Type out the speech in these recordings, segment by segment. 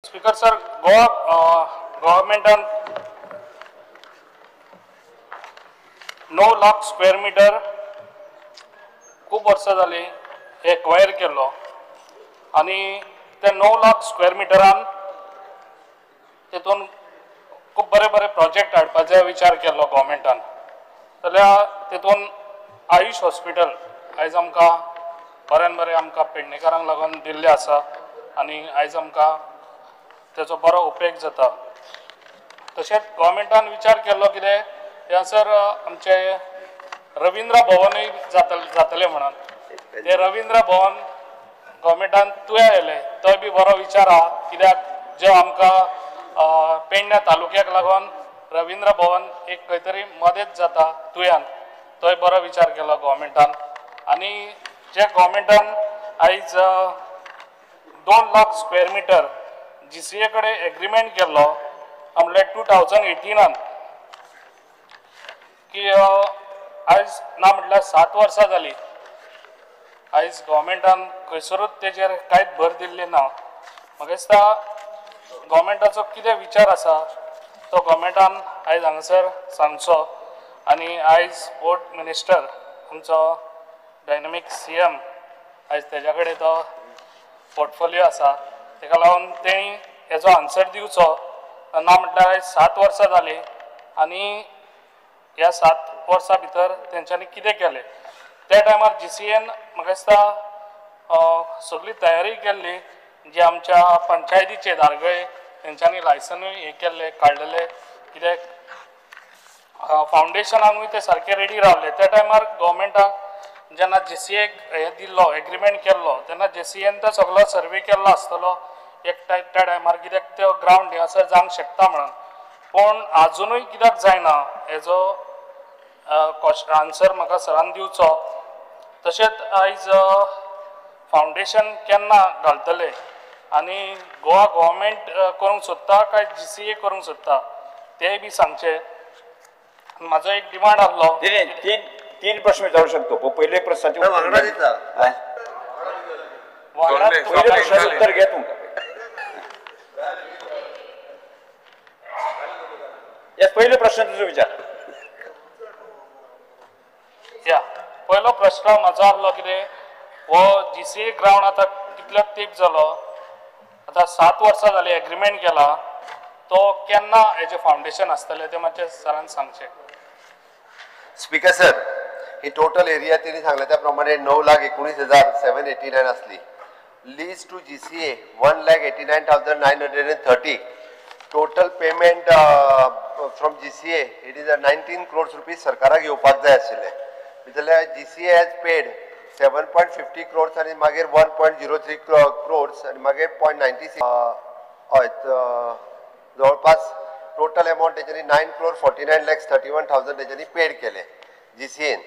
Speaker sir, Goa गव्हर्मेंटान 9 lakh square metre खूब वर्सां जालीं एक्वायर केल्लो आनी ते 9 लाख स्क्वेअर मिटरान तेतून खूब बरे बरे प्रोजेक्ट हाडपाचो विचार केल्लो गव्हर्मेंटान. जाल्यार तेतून आयुष हॉस्पिटल आयज आमकां बऱ्यान बरें आमकां पेडणेकारांक लागून दिल्लें आसा आनी आयज आमकां तेचो बरो उपेग जाता. तशेंच गव्हर्मेंटान विचार केल्लो कितें ह्यासर आमचें रविंद्र भवनूय जातलें म्हणून तें रविंद्र भवन गव्हर्मेंटान तुया येयलें, तोय बी बरो विचार आहा. कित्याक जे आमकां पेडण्या तालुक्याक लागून रविंद्र भवन एक खंय तरी मदत जाता तुयान, तोय बरो विचार केलो गव्हर्मेंटान. आनी जे गव्हर्मेंटान आयज 2 लाख स्क्वेअर मिटर GCA कडेन एग्रीमेंट केल्लो म्हणल्यार 2018 की आयज ना म्हटल्यार 7 वर्सां जालीं आयज गव्हर्मेंटान खंयसरूच तेजेर कांयच भर दिल्ली ना. म्हाका दिसता गव्हर्मेंटाचो कितें विचार आसा तो गव्हर्मेंटान आयज हांगासर सांगचो. आनी आयज स्पोर्ट मिनिस्टर आमचो डायनामीक CM आयज तेज्या कडेन तो पोर्टफोलियो आसा, तेका लागून तेणी हेजो आन्सर दिवचो. ना म्हटल्यार आयज 7 वर्सां जालीं आनी ह्या 7 वर्सां भितर तेंच्यांनी कितें केलें. त्या टायमार GCAन म्हाका दिसता सगळी तयारी केल्ली, जी आमच्या पंचायतीचे दारगळे तेंच्यांनी लायसनूय हें केल्लें काडलेलें, कित्याक फावंडेशनाकूय ते सारके रेडी रावले. त्या टायमार गव्हर्मेंटाक जेन्ना GCAक हें दिल्लो एग्रीमेंट केल्लो तेन्ना GCAन तो सगलो सर्वे केल्लो आसतलो एक त्या टायमार, कित्याक त्यो ग्रावंड हें आसा जावंक शकता म्हणून. पूण आजुनूय कित्याक जायना हेजो आन्सर म्हाका सरान दिवचो. तशेंच आयज फावंडेशन केन्ना घालतले आनी गोवा गव्हर्मेंट करूंक सोदता काय GCA करूंक सोदता तेंय बी सांगचें. म्हाजो एक डिमांड आसलो. तीन प्रश्न विचारू शकतो. पहिले प्रश्नाचे उत्तर घे तुमकां. पहिले प्रश्न तुजो विचार. या पयलो प्रश्न म्हाजो आसलो कितें, हो GCA ground आतां कितलो तेंप जालो, आतां 7 वर्सां जालीं एग्रीमेंट केला, तो केन्ना हेजें फावंडेशन आसतलें तें मातशें सरान सांगचें. स्पीकर सर, ही टोटल एरिया तेणी सांगलें त्या प्रमाणे 9,19,789 आसली. Lease to GCA 1,89,930. Total payment from GCA it is 19 crores rupees सरकाराक येवपाक जाय आशिल्लें. जाल्यार GCA has paid 7.50 crores आनी मागीर 1.03 क्रोर्स आनी मागीर 0.96, हय जवळपास टोटल अमावंट तेच्यांनी 9,49,31,000 तेच्यांनी पेड केले GCAन.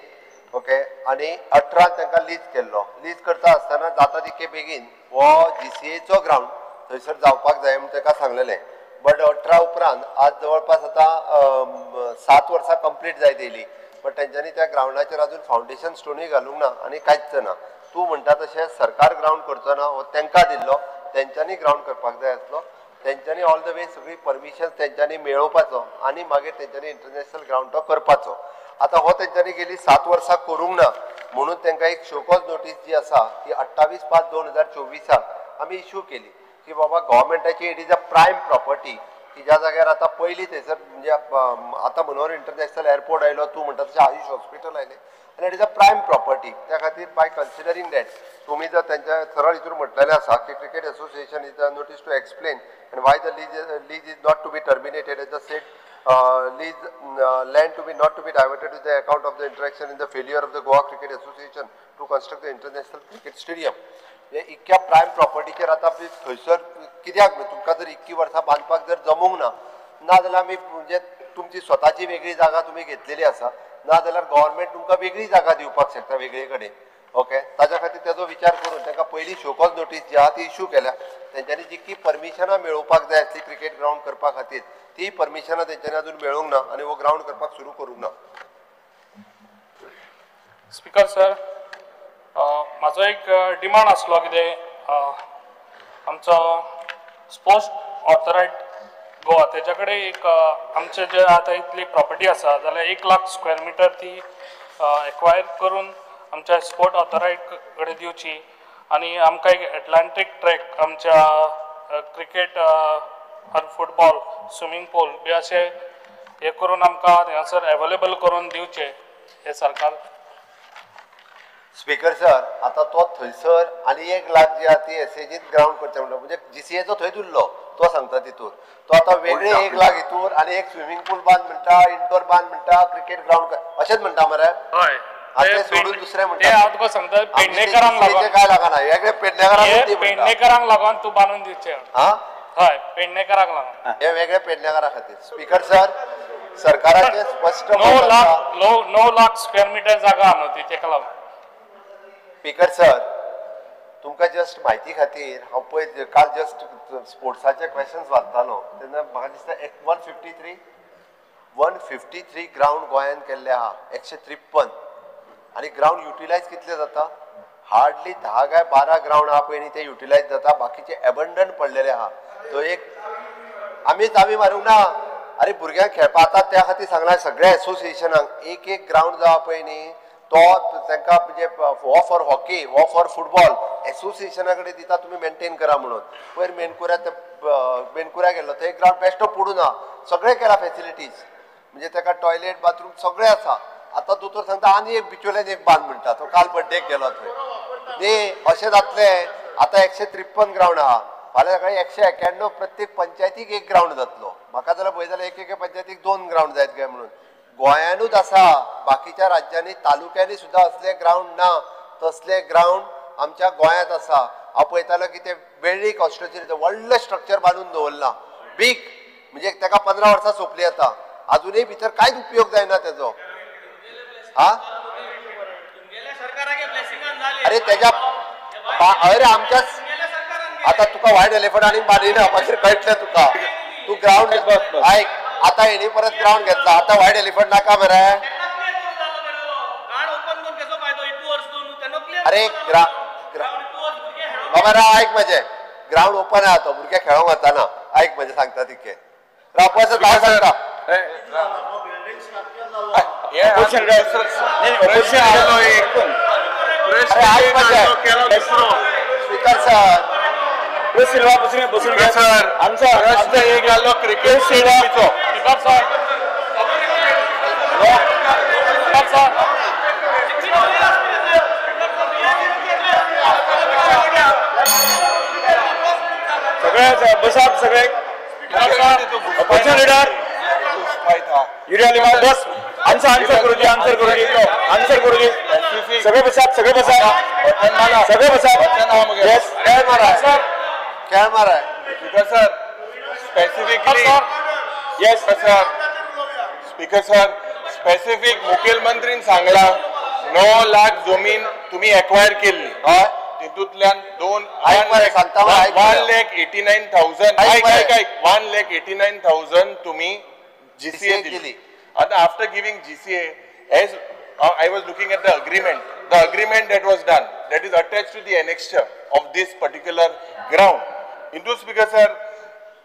ओके, आनी 18 तांकां लीज केल्लो. लीज करता आसतना जाता तितके बेगीन हो GCAचो ग्रावंड थंयसर जावपाक जाय म्हूण ताका सांगलेलें. बट 18 उपरांत आज जवळपास आतां 7 वर्सां कंप्लीट जायत येयली, बट तेंच्यांनी त्या ग्रावंडाचेर अजून फावंडेशन स्टोनूय घालूंक ना आनी कांयच ना. तूं म्हणटा तशें सरकार ग्रावंड करचो ना, हो तांकां दिल्लो, तेंच्यांनी ग्रावंड करपाक जाय आसलो. तेंच्यांनी ऑल the way सगळी परमिशन तेंच्यांनी मेळोवपाचो आनी मागीर तेंच्यांनी इंटरनॅशनल ग्रावंड तो करपाचो. आतां हो तेंच्यांनी गेली 7 वर्सां करूंक ना म्हणून तांकां एक शोकॉज नोटीस जी आसा ती 28/5/2024 आमी इश्यू केली की बाबा गव्हर्मेंटाची it is a prime property की ज्या जाग्यार आतां पयलीं थंयसर म्हणजे आतां मनोहर इंटरनॅशनल एअरपोर्ट आयलो, तूं म्हणटा तशें आयुष हॉस्पिटल आयलें आनी it is a prime property. त्या खातीर बाय कन्सिडरींग that तुमी जर तेंच्या सरळ हितून म्हटलेलें आसा की cricket association is a notice to explain and why the lease is not to be terminated as the said lease land to be not to be diverted to the account of the interaction in the failure of the Goa Cricket Association to construct the international cricket stadium. म्हणजे इतक्या prime प्रॉपर्टीचेर आतां थंयसर कित्याक तुमकां जर इतकी वर्सां बांदपाक जर जमूंक ना, ना जाल्यार आमी म्हणजे तुमची स्वताची वेगळी जागा तुमी घेतलेली आसा, ना जाल्यार गव्हर्मेंट तुमकां वेगळी जागा दिवपाक शकता वेगळे कडेन. ओके, ताज्या खातीर तेजो विचार करून तांकां पयलीं शोकॉज नोटीस जी आहा ती इश्यू केल्या. तेंच्यांनी जितकी परमिशनां मेळोवपाक जाय आसली क्रिकेट ग्रावंड करपा खातीर ती परमिशनां तेंच्यांनी अजून मेळूंक ना आनी हो ग्रावंड करपाक सुरू करूंक ना. स्पीकर सर, म्हाजो एक डिमांड आसलो कितें, आमचो स्पोर्ट्स ऑथरायट गोवा तेच्या कडेन एक आमचे जे आतां इतली प्रॉपर्टी आसा जाल्यार 1 लाख स्क्वेअर मिटर ती एक्वायर करून आमच्या स्पोर्ट ऑथॉरिटी कडेन दिवची आनी आमकां एक एटलांटीक ट्रॅक आमच्या क्रिकेट आनी फुटबॉल स्विमींग पूल बी अशें हे करून आमकां हांगासर एवेलेबल करून दिवचें हें सरकार. स्पीकर सर, आतां तो थंयसर आनी 1 लाख जी आहा ती एसएजीन ग्रावंड करचें म्हणटा, म्हणजे जीसीएचो थंयच उरलो तो सांगता तितूर, तो आतां वेगळे 1 लाख हितूर आनी एक स्विमींग पूल बांद म्हणटा, इनडोर बांद म्हणटा, क्रिकेट ग्रावंड अशेंच म्हणटा मरे. हय, आतां सोडून दुसरें म्हणटा हांव तुका सांगता, पेडणेकरांक लागून काय लागना, वेगळे पेडणेकरांक, पेडणेकरांक लागून तूं बांदून दिवचें. हा, हय, पेडणेकरांक लागून हे वेगळे पेडणेकरा खातीर. स्पीकर सर, सरकाराचें स्पश्ट 9 लाख स्क्वेअर मिटर जागा आहा न्हू ती, तेका लागून. स्पीकर सर, तुमकां जस्ट म्हायती खातीर हांव पळय काल जस्ट स्पोर्ट्साचे क्वेशन्स वाचतालो तेन्ना म्हाका दिसता 153 ग्रावंड गोंयान केल्ले आहा, 153, आनी ग्रावंड युटिलायज कितले जाता, हार्डली 10 काय 12 ग्रावंड आहा पळय न्ही ते युटिलायज जाता, बाकीचे एबंडन पडलेले आहा. तो एक आमी चावी मारूंक ना, आरे भुरग्यांक खेळपा आतां त्या खातीर सांगला सगळ्या एसोसिएशनांक एक एक ग्रावंड जो आहा पळय न्ही तो तांकां म्हणजे हो फॉर हॉकी हो फॉर फुटबॉल एसोसिएशना कडेन दिता, तुमी मेंटेन करा म्हणून. पयर मेनकुऱ्या मेनकुऱ्या गेल्लो थंय ग्रावंड बेश्टो पडून आहा, सगळें केलां फेसिलिटीज, म्हणजे ताका टॉयलेट बाथरूम सगळें आसा. आतां दोतोर सांगता आनी एक बिचोल्यान एक बांद म्हणटा, तो काल बड्डेक गेलो थंय. न्ही अशें जातलें. आतां 153 ग्रावंड आहा, फाल्यां सकाळीं 191 प्रत्येक पंचायतीक एक ग्रावंड जातलो. म्हाका जाल्यार पळय जाल्यार एक एके पंचायतीक 2 ग्रावंड जायत काय म्हणून. गोंयानूच आसा, बाकीच्या राज्यांनी तालुक्यांनी सुद्दां असले ग्रावंड ना, तसले ग्रावंड आमच्या गोंयांत आसा. हांव पळयतालो की ते वेळ्ळी कॉन्स्टिट्युएन्सीचें व्हडलें स्ट्रक्चर बांदून दवरलां बीग, म्हणजे ताका 15 वर्सां सोंपली आतां, आजुनूय भितर कांयच उपयोग जायना तेजो. हा, अरे तेज्या अरे आमच्याच आतां तुका व्हायट एलिफंट आनी बांदिना मागीर कळटलें तुका. तूं ग्रावंड आयक, आतां हेणी परत ग्रावंड घेतला, आतां व्हायट एलिफंट नाका मरे. अरे बाबा राव आयक, म्हजें ग्रावंड ओपन आहा, तो भुरगे खेळोंक वचना. आयक म्हजें सांगता तिके राव हांव सांगता. अरे आयक म्हजें स्पीकर सर, क्रिकेट स्टेडियमाचो. सगळे बसात, सगळे अपोजिशन लिडर युरिया बस, आन्सर आन्सर करू दे, आन्सर करू दे, आन्सर करू दे. सगळे बसात, सगळे बसात, सगळे बसात. येस, खेळ मारा सर, खेळ मारा speaker sir. Specifically yes sir, speaker sir, specific मुखेलमंत्रीन सांगला 9 लाख जमीन तुम्ही एक्वायर केल्ली, तितूंतल्यान 1,89,000 1,89,000 तुम्ही जीसीए दिली. आता after giving GCA, as I was looking at the agreement, the agreement that was done, that is attached to the annexure of this particular ground. Into speaker sir,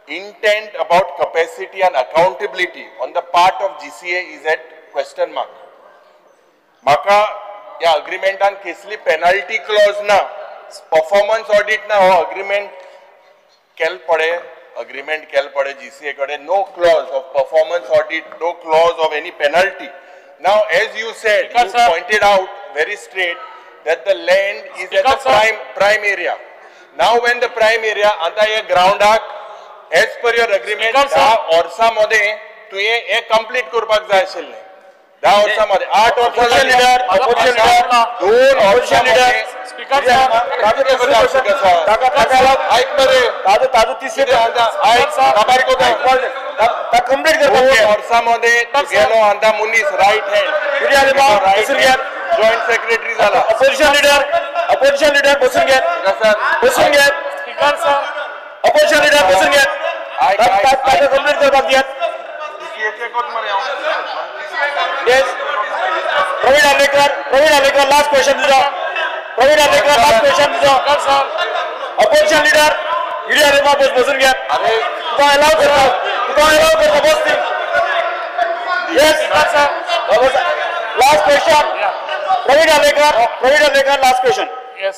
intent about capacity and accountability on the part of GCA is at question mark. म्हाका ह्या अग्रीमेंटान कसली penalty Claus ना, performance audit ना, हो agreement केल पडे, agreement केल पडे जीसीए कडेन, no clause of performance audit, no clause of any penalty. Now as you said, you pointed out very straight that the land is at the prime area. Now when the prime area आता हे ग्रावंडाक as per your agreement 10 वर्सां मदें तुवें हें complete करपाक जाय आशिल्लें. 10 वर्सां मदें 8 वर्सां लिडर, 2 वर्सां लिडर. स्पीकर सर, आयक मरे, ताजो तिसरे आयक काबार कोता कंप्लीट करपाक 2 वर्सां मदें गेलो आतां मनीस रायट हँड जॉयंट सेक्रेटरी जाला. अपोजिशन लिडर, अपोजिशन लिडर बसून घेत, बसून घेत. स्पीकर सर, अपोजिशन लिडर बसून घेत, ताका कंप्लीट करपाक दियात. Yes, Praveen Alekar, Praveen Alekar last question तुजो. प्रवीण आलेकर लास्ट क्वेश्चन तुजो. अपोजिशन लिडर युरिया रेबा बसून घेत. अरे तुका अलाव करता, तुका अलाव करता बस ती. Yes sir. Last question Praveen Alekar, Praveen Alekar last question. Yes,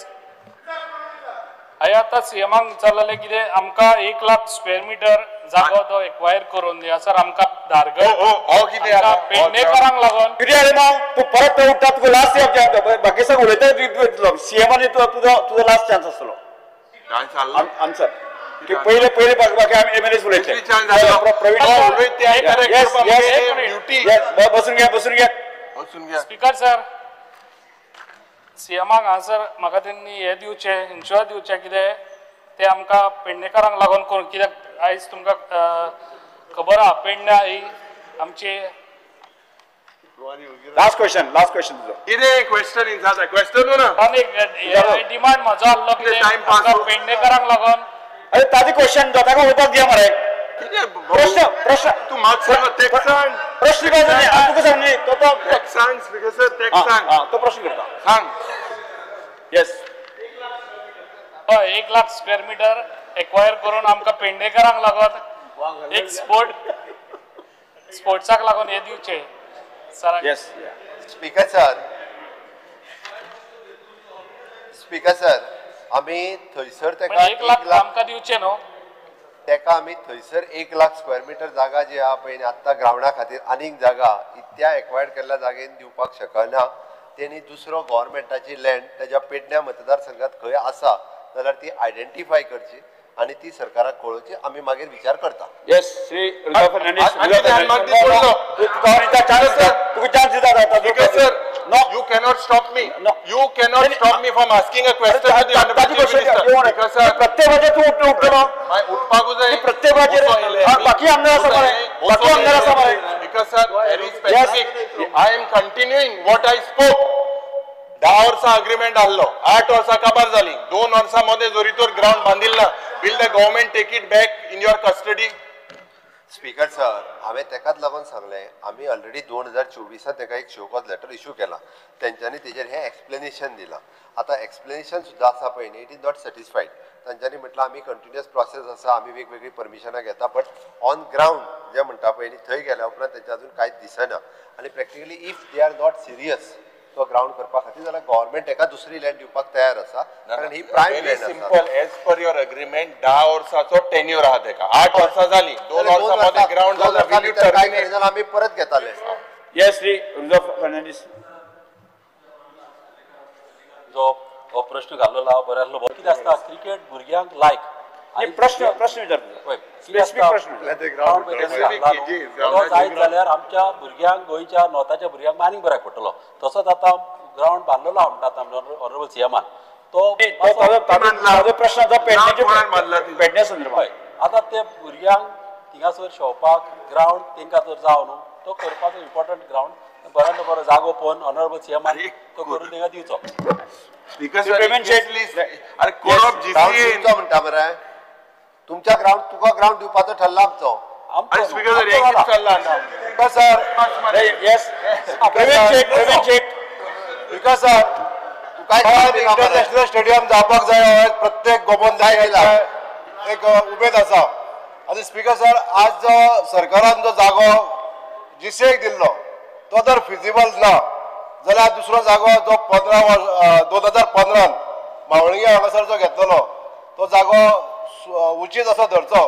हांवें आतां सीएमाक विचारलेलें कितें आमकां 1 लाख स्क्वेअर मिटर जागो तो एक्वायर करून दी सर, आमकां धारगळ पेडणेकरांक लागून. कितें जालें ना तूं परत थंय उठ्ठा, तुका लास्ट बाकी सगळें उलयता सीएमान, तुजो लास्ट चान्स आसतलो आन्सर. पहिले पहिले बाकी आमी एमएलए उलयतले. बसून घ्या, बसून घ्या. स्पीकर सर, सीएमाक हांगासर म्हाका तेंनी हें दिवचें, इन्शुरन्स दिवचें कितें ते आमकां पेडणेकारांक लागून करून, कित्याक आयज तुमकां खबर आहा पेडण्या ही आमची. लास्ट क्वेश्चन, लास्ट क्वेश्चन तुजो. कितें क्वेश्चन विचारता? क्वेश्चन ना आनी डिमांड म्हजो आहलो कितें पेडणेकारांक लागून. अरे ताजे क्वेश्चन ताका उलोवपाक दिया मरे. प्रश्न प्रश्न तूं म्हाका सांग, सांग प्रश्न काय तुका सांग न्ही तो सांग स्पीकर सर, सांग तो प्रश्न करता सांग. येस, हय 1 लाख स्क्वेअर मिटर एक्वायर करून आमकां पेडणेकारांक लागून एक स्पोर्ट स्पोर्ट्साक लागून हे दिवचें sir. Yes speaker sir, speaker sir, आमी थंयसर तेका 1 लाख आमकां दिवचें न्हू, तेका आमी थंयसर 1 लाख स्क्वेअर मिटर जागा जी आहा पळय आत्तां ग्रावंडा खातीर आनीक जागा त्या एक्वायर्ड केल्ल्या जागेन दिवपाक शकना. तेणी दुसरो गव्हर्मेंटाची लँड तेज्या पेडण्या मतदारसंघात खंय आसा जाल्यार ती आयडेंटिफाय करची आनी ती सरकाराक कळोवची, आमी मागीर विचार करता. येस श्री फर्नांडीस, तुका चान्स दिता. Sir, you cannot stop me. You cannot stop me from asking a question to the Honorable Chief Minister. प्रत्येकाचेर तूं उठलो, उठपाकूच जाय प्रत्येकाचेर. बाकी आमदार आसा मरे, बाकी आमदार आसा मरे. Because sir, very specific. I am continuing what I spoke. 10 वर्सां अग्रीमेंट आहलो, 8 वर्सां काबार जाली, 2 वर्सां मदें जरी तर ग्रावंड बांदिल ना, will the government take it back in your custody? Speaker sir, हांवें तेकाच लागून सांगलें, आमी ऑलरेडी 2024 तेका एक शो कॉज लेटर इशू केला, तेंच्यांनी तेजेर हें एक्सप्लेनेशन दिलां. आतां एक्सप्लेनेशन सुद्दां आसा पळय न्ही, it is not satisfied. तांच्यांनी म्हटलां आमी कंटिन्युअस प्रोसेस आसा, आमी वेगवेगळीं परमिशनां घेता, बट ऑन ग्रावंड जें म्हणटा पळय न्ही थंय गेल्या उपरांत तेंचें अजून कांयच दिसना. आनी practically if they are not serious तो ग्रावंड करपा खातीर जाल्यार गव्हर्मेंट तेका दुसरी लँड दिवपाक तयार आसा, कारण ही प्रायम लँड आसा. Simple, as per your agreement 10 वर्साचो टेन्युअर आहा तेका, 8 वर्सां जाली, 2 वर्सां मदें ग्रावंड जाला, काय जाल्यार आमी परत घेताले. येस श्री रुजो फर्नांडीस, जो हो प्रश्न घाल्लो आहा बरो आसलो. कितें आसता क्रिकेट भुरग्यांक लायक. प्रश्न प्रश्न विचारता, जायत जाल्यार आमच्या भुरग्यांक, गोंयच्या नॉर्थाच्या भुरग्यांक आनीक बऱ्याक पडटलो. तसोच आतां ग्रावंड बांदलेलो आहा म्हणटा आतां ऑनरेबल सीएमान, तो प्रश्न पेडण्या संदर्भात. आतां ते भुरग्यांक थिंगासर शोवपाक ग्रावंड तेंकां जर जावं न्हू, तो करपाचो इम्पॉर्टंट ग्रावंड बऱ्यांतलो बरो जागो पळोवन ऑनरेबल सीएमान तो करून तेंकां दिवचो. म्हणटा मरे तुमच्या ग्रावंड, तुका ग्रावंड दिवपाचो ठरला आमचो. Sir yes speaker sir, international stadium जावपाक जाय, प्रत्येक गोबोन जाय एक उमेद आसा. आनी स्पीकर सर, आज जो सरकारान जो जागो जीसीएक दिल्लो तो जर फिजिबल ना जाल्यार दुसरो जागो जो 2015 मावळिंगे हांगासर जो घेतलेलो तो जागो उचीत असो धरचो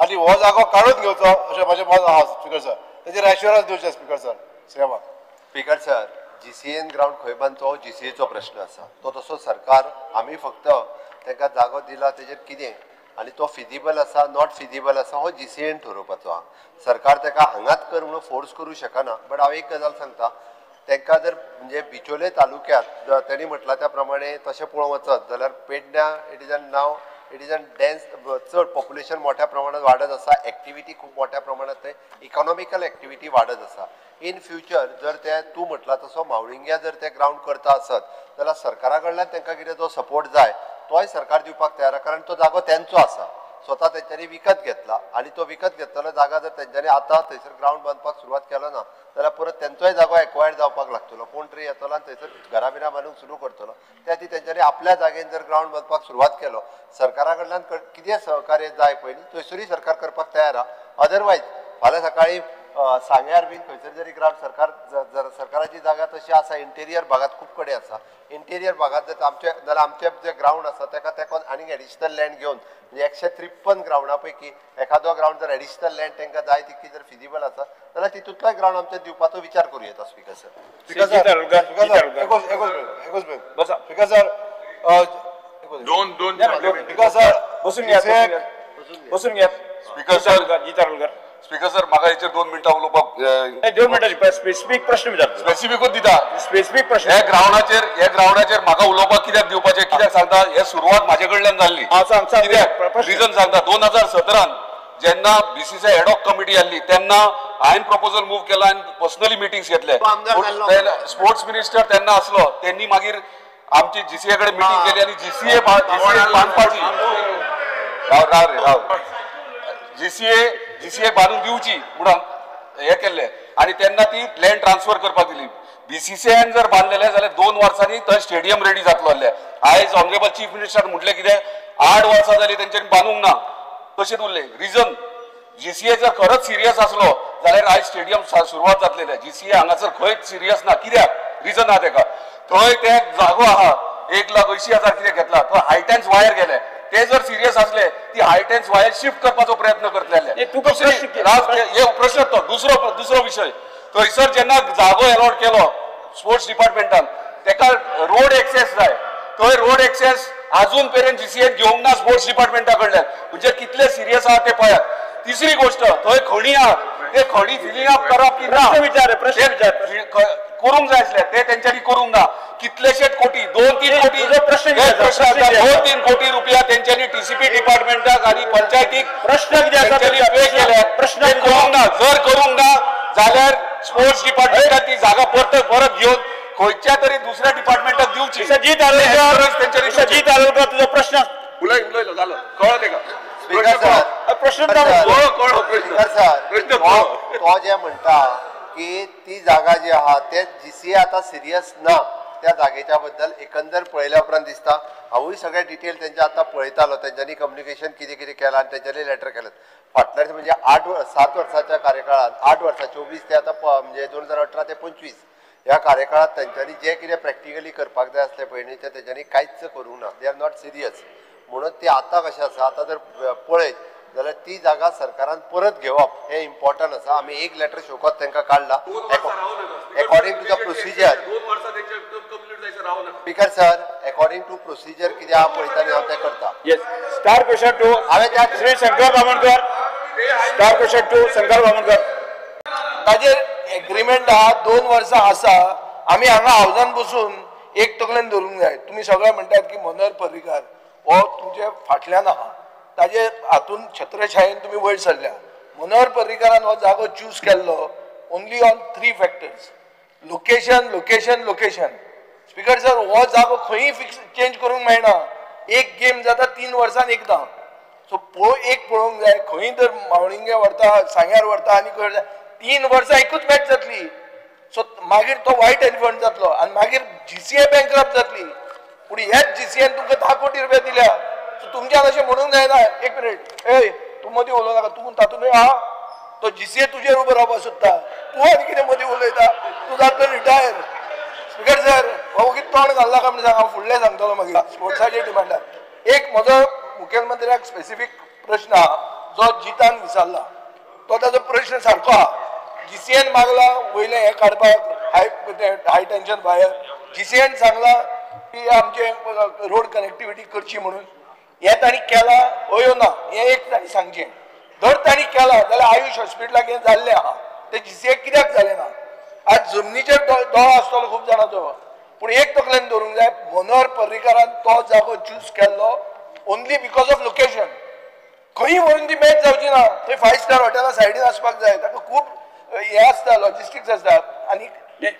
आनी हो जागो काडून घेवचो अशें म्हाजें मत आहा स्पीकर सर. तेजेर एश्युरन्स दिवचें स्पीकर सर सीएमाक. स्पीकर सर, जीसीएन ग्रावंड खंय बांदचो हो जीसीएचो प्रश्न आसा. तो तसो सरकार आमी फक्त तांकां जागो दिला तेजेर कितें आनी तो फिजिबल आसा not feasible आसा हो जीसीएन ठरोवपाचो आहा. सरकार ताका हांगाच कर म्हणून फोर्स करूं शकना. बट हांव एक गजाल सांगता, तांकां जर म्हणजे बिचोले तालुक्यांत तेणी म्हटलां त्या प्रमाणे तशें पळोवंक वचत जाल्यार पेडण्या it is an now it is an dense, चड पॉप्युलेशन मोठ्या प्रमाणात वाडत आसा, एक्टिविटी खूब मोठ्या प्रमाणात थंय इकॉनॉमिकल एक्टिविटी वाडत आसा. इन फ्युचर जर ते तूं म्हटलां तसो मावळिंग्या जर ते ग्रावंड करता आसत जाल्यार सरकारा कडल्यान तांकां कितें जो सपोर्ट जाय तोय सरकार दिवपाक तयार आसा, कारण तो जागो तेंचो आसा. स्वता तेंच्यांनी विकत घेतला आनी तो विकत घेतलेलो जागा जर तेंच्यांनी आतां थंयसर ग्रावंड बांदपाक सुरवात केलो ना जाल्यार परत तेंचोय जागो एक्वायर्ड जावपाक लागतलो. कोण तरी येतलो आनी थंयसर घरां बिरां बांदूंक सुरू करतलो. त्या खातीर तेंच्यांनी आपल्या जागेन जर ग्रावंड बांदपाक सुरवात केलो सरकारा कडल्यान कितें सहकार्य जाय पयलीं थंयसरूय सरकार करपाक तयार आहा. अदरवायज फाल्यां सकाळीं सांग्यार बीन खंयसर जरी ग्रावंड सरकार सरकाराची जागा तशी आसा इंटेरियर भागात खूब कडेन आसा. इंटेरियर भागात जर आमचे जाल्यार आमचे जे ग्रावंड आसा ताका तेका आनीक एडिशनल लँड घेवन म्हणजे 153 ग्रावंडा पैकी एखादो ग्रावंड जर एडिशनल लँड तांकां जाय तितकी जर फिजिबल आसा जाल्यार तितूंतलोय ग्रावंड आमचे दिवपाचो विचार करूं येता. Speaker sir. Speaker sir दोन स्पीकर सर बसून घ्या. स्पीकर सर स्पीकर सर म्हाका हेचेर 2 मिनटां उलोवपाक. 2 मिनटां स्पेसिफीक प्रश्न विचारता. स्पेसिफिकूच दिता. स्पेसिफीक प्रश्न. ह्या ग्रावंडाचेर म्हाका उलोवपाक कित्याक दिवपाचें कित्याक सांगता हे सुरवात म्हाजे कडल्यान जाल्ली. कित्याक रिजन सांगता 2017 जेन्ना बीसीसीआय एडॉक कमिटी आसली तेन्ना हांवें प्रपोजल मूव केला आनी पर्सनली मिटिंग्स घेतले. स्पोर्ट्स मिनिस्टर तेन्ना आसलो तेन्नी मागीर आमची जीसीए कडेन मिटींग केली आनी जीसीए बांदपाची राव राव रे राव जीसीए बांदून दिवची म्हणून हे केल्ले आनी तेन्ना ती लँड ट्रान्सफर करपाक दिली. बीसीसीआयन जर बांदलेले जाल्यार 2 वर्सांनी थंय स्टेडियम रेडी जातलो आसलें. आयज ऑनरेबल चीफ मिनिस्टर म्हटलें कितें 8 वर्सां जालीं तेंच्यांनी बांदूंक ना तशेंच उरलें. रिजन जीसीए जर खरोच सिरियस आसलो जाल्यार आयज स्टेडियम सुरवात जातलेले. जीसीए हांगासर खंयच सिरियस ना. कित्याक रिजन आहा तेका थंय ते जागो आहा 1,80,000 कितें घेतला थंय हायटेन्स वायर गेले. ते जर सिरियस असले ती हायटेन्स वायर शिफ्ट करपाचो प्रयत्न करतले. प्रश्न तो दुसरो विशय थंयसर जेन्ना जागो एलॉट केलो स्पोर्ट्स डिपार्टमेंटान तेका रोड एक्सेस जाय. थंय रोड एक्सेस अजून पर्यंत जीसीएन घेवंक ना स्पोर्ट्स डिपार्टमेंटा कडल्यान. म्हणजे कितले सिरियस आहा ते पळयात. तिसरी गोष्ट थंय खणी आहा ते खणी फिलिंग अप करप की ना करूंक जाय आसले ते तेंच्यांनी करूंक ना. कितलेशेच कोटी 2-3 कोटी 2-3 कोटी रुपया तेंच्यांनी टीसीपी डिपार्टमेंटाक आनी पंचायतीक प्रश्न पे केले. प्रश्न करूंक ना. जर करूंक ना जाल्यार स्पोर्ट्स डिपार्टमेंटाक ती जागा परत घेवन खंयच्या तरी दुसऱ्या डिपार्टमेंटाक दिवची. सजीत आरोलकर तुजो प्रश्न उलय उलयलो जालो कळ्ळो तेका प्रश्न. तो जे म्हणटा की ती जागा जी आहा ते जीसीए आतां सिरियस ना त्या जागेच्या बद्दल एकंदर पळयल्या उपरांत दिसता. हांवूय सगळे डिटेल तेंचे आतां पळयतालो तेंच्यांनी कम्युनिकेशन कितें कितें केलां आनी तेंच्यांनी लेटर केलें. फाटल्या म्हणजे 8-7 वर्साच्या कार्यकाळांत 8 वर्सां 24 ते आतां म्हणजे 2018 ते 25 ह्या कार्यकाळांत तेंच्यांनी जें कितें प्रॅक्टिकली करपाक जाय आसलें पळय न्ही तें तेंच्यांनी कांयच करूंक ना. They are not serious म्हणून ती आतां कशें आसा आतां जर पळयत जाल्यार ती जागा सरकारान परत घेवप हें इम्पॉर्टंट आसा. आमी एक लेटर शोकत तांकां काडला according to the procedure. Speaker sir according to procedure कितें आहा पळयता न्ही हांव तें करता. स्टार क्वेश्चन 2 हांवें त्या श्री शंकर बामणकर. Star question 2 Shankar Bamankar. ताजेर एग्रीमेंट आहा 2 वर्सां आसा. आमी हांगा हावजान बसून एक तकलेन धरूंक जाय. तुमी सगळे म्हणटात की मनोहर पर्रीकार हो तुमचे फाटल्यान आहा ताजे हातून छत्रछायेन तुमी वयर सरल्या. मनोहर पर्रीकारान हो जागो चूज केल्लो only on 3 factors location location location. Speaker sir हो जागो खंयी फिक्स चेंज करूंक मेळना. एक गेम जाता 3 वर्सान एकदां. सो एक पळोवंक जाय खंय तर मावळिंगे व्हरता सांग्यार व्हरता आनी खंय 3 वर्सां एकूच मॅच जातली. सो मागीर तो वायट एलिफंट जातलो आनी मागीर जीसीए बँकरप्ट जातली. पूण ह्याच जीसीएन तुमकां 10 कोटी रुपया दिल्या. सो तुमच्यान अशें म्हणूंक जायना. एक मिनीट ए तूं मदीं उलोवं नाका. तूं तातूंतय आहा तो जीसीए तुजेर उबो रावपाक सोदता. तूं आनी कितें मदीं उलयता. तूं जातलो रिटायर. स्पीकर सर हो वगीत तोंड घालना काय म्हण सांग हांव फुडलें सांगतलो मागीर स्पोर्ट्साचेर डिमांडार. एक म्हजो मुखेलमंत्र्याक स्पेसिफीक प्रश्न आहा जो जितान विचारला तो ताजो प्रश्न सारको आहा. जीसीएन मागला वयलें हें काडपाक हाय टेन्शन वायर. जीसीएन सांगला की आमचे रोड कनेक्टिविटी करची म्हणून. हें तांणी केलां हय ना हें एक तांणी सांगचें. जर तांणी केलां जाल्यार आयुश हॉस्पिटलाक हें जाल्लें आहा तें जीसीए कित्याक जालें ना. आज जमनीचेर दोळो आसतलो खूब जाणांचो. पूण एक तकलेन धरूंक जाय मनोहर पर्रीकारान तो जागो चूज केल्लो ओनली because of location. खंय व्हरून ती मॅच जावची ना. थंय 5 स्टार हॉटेला सायडीन आसपाक जाय. ताका खूब हें आसता लॉजिस्टिक्स आसता. आनी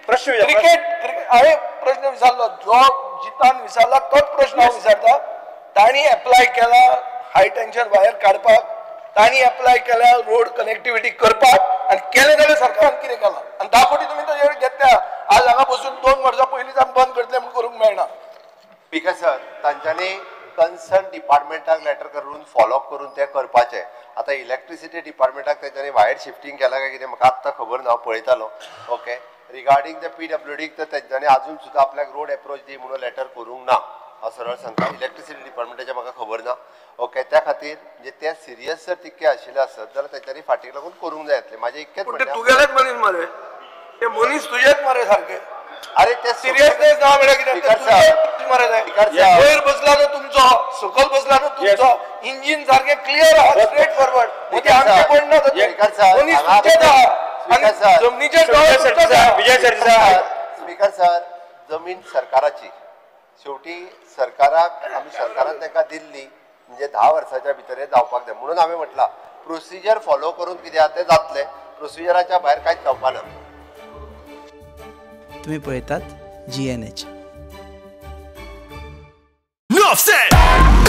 प्रश्न क्रिकेट हांवें प्रश्न विचारलो जो जितान विचारला तोच प्रश्न हांव विचारता. तांणी एप्लाय केला हाय टेन्शन वायर काडपाक तांणी एप्लाय केल्या रोड कनेक्टिविटी करपाक आनी केलें जाल्यार सरकारान कितें केलां आनी 10 कोटी तुमी ताजेर घेतल्या. आज हांगा बसून 2 वर्सां पयलींच आमी बंद करतले म्हूण करूंक मेळना. स्पीकर सर, तांच्यांनी कन्सर्न डिपार्टमेंटाक लेटर करून फॉलोअप करून तें करपाचें. आतां इलेक्ट्रिसिटी डिपार्टमेंटाक तेंच्यांनी वायर शिफ्टींग केलां काय कितें म्हाका आत्तां खबर ना, हांव पळयतालो. ओके, रिगार्डींग the PWD तर तेंच्यांनी आजून सुद्दां आपल्याक रोड एप्रोच दी म्हणून लेटर करूंक ना, हांव सरळ सांगता. इलेक्ट्रिसिटी डिपार्टमेंटाचें म्हाका खबर ना. ओके, त्या खातीर म्हणजे ते सिरियस जर तितके आशिल्ले आसत जाल्यार तेंच्यांनी फाटीक लागून करूंक जाय आसलें. म्हाजें इतकेंच पूण ते तुगेलेच मनीस मरे, ते मनीस तुजेच मरे सारके. अरे ते सिरियसनेस ना म्हळ्यार कितें, मरे वयर बसला तो तुमचो, सकयल बसला तो तुमचो, इंजीन सारकें क्लियर आहा, स्ट्रेट फॉरवर्ड. आमचें कोण ना, मनीस तुमचेच आहा, जमनीचेर. स्पीकर सर, जमीन सरकाराची, शेवटी सरकाराक आमी सरकारान तांकां दिल्ली म्हणजे 10 वर्साच्या भितर जावपाक जाय म्हणून हांवें म्हटलां प्रोसिजर फॉलो करून कितें आहा तें जातलें, प्रोसिजराच्या भायर कांयच जावपा ना. तुम्ही पळयतात GNH. Enough said.